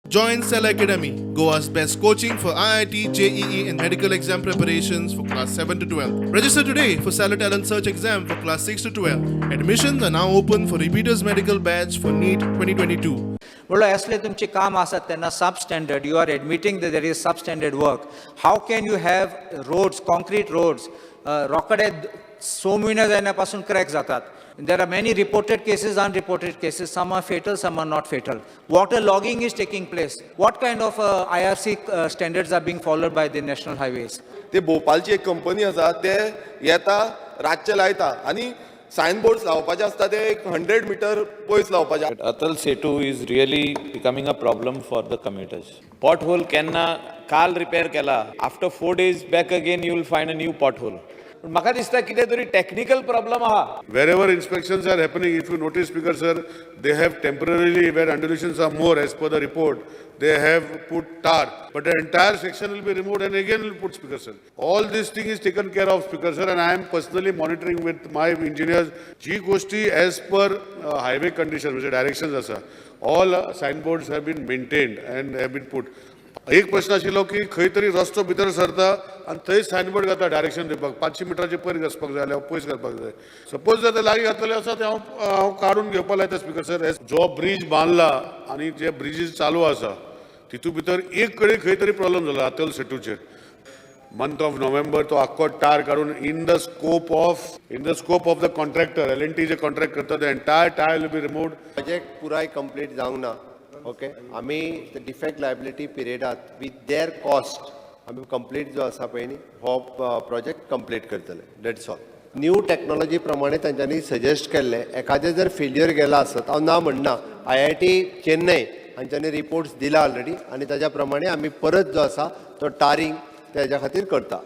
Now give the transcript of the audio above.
Join Cell Academy, Goa's best coaching for IIT, JEE, and medical exam preparations for class 7 to 12. Register today for Stellar Talent Search exam for class 6 to 12. Admissions are now open for repeaters medical batch for NEET 2022. म्हणल्यार असले तुमचे काम आसात तेन्ना सब standard, you are admitting there is sub standard work. How can you have roads, concrete roads, रोकडे स म्हयने जायना पासून क्रॅक जातात? There are many reported cases, unreported cases. Some are fatal, some are not fatal. Water logging is taking place. What kind of IRC standards are being followed by the National Highways? ते भोपालची एक company आसा, ते येता, रातचे लायता आनी sign board लावपाचे आसता ते एक हंड्रेड मिटर पयस लावपाचे. But Atal Setu is really becoming a problem for the commuters. Pothole केन्ना काल रिपेअर केला, after 4 days back again you will find a new pothole. पूण म्हाका दिसता कितें तरी टॅक्निकल प्रॉब्लम आहा. Wherever inspections are happening, if you notice, Speaker sir, they have temporarily, where undulations are more as per the report, they have put tar. But the entire section will be removed and again will put, Speaker sir. All this thing is taken care of, Speaker sir, and I am personally monitoring with my engineers. जी गोष्टी as per highway condition, म्हणजे directions आसा, all signboards have been maintained and have been put. एक प्रश्न आशिल्लो की खंय तरी रस्तो भितर सरता आनी थंय सायनबोर्ड घालता डायरेक्शन दिवपाक, 500 मिटराचे पयर घालपाक जाय जाल्यार पयस घालपाक जाय. सपोज जर ते लागीं घातलेले आसा, ते हांव काडून घेवपाक लायता, स्पीकर सर. जो ब्रीज बांदला आनी जे ब्रिजीस चालू आसा, तितू भितर एक कडेन खंय तरी प्रॉब्लम जाला अतल सेतूचेर. मंथ ऑफ नोव्हेंबर तो आख्खो टार काडून in the scope of the contractor, L&T J contract करता, the entire tyre will be removed. Project पुराय कंप्लीट जावंक ना, ओके. आमी डिफेक्ट लायबिलिटी पिरियडात विथ there cost आमी कंप्लीट जो आसा पळय न्ही, हो प्रोजेक्ट कंप्लीट करतले. That's all. New technology प्रमाणे तांच्यांनी सजेस्ट केल्लें. एखादें जर फेल्युअर गेला आसत, हांव ना म्हणना. आयआयटी चेन्नय हांच्यांनी रिपोर्ट्स दिला ऑलरेडी आनी ताज्या प्रमाणे आमी परत जो आसा तो टारींग तेज्या खातीर करता.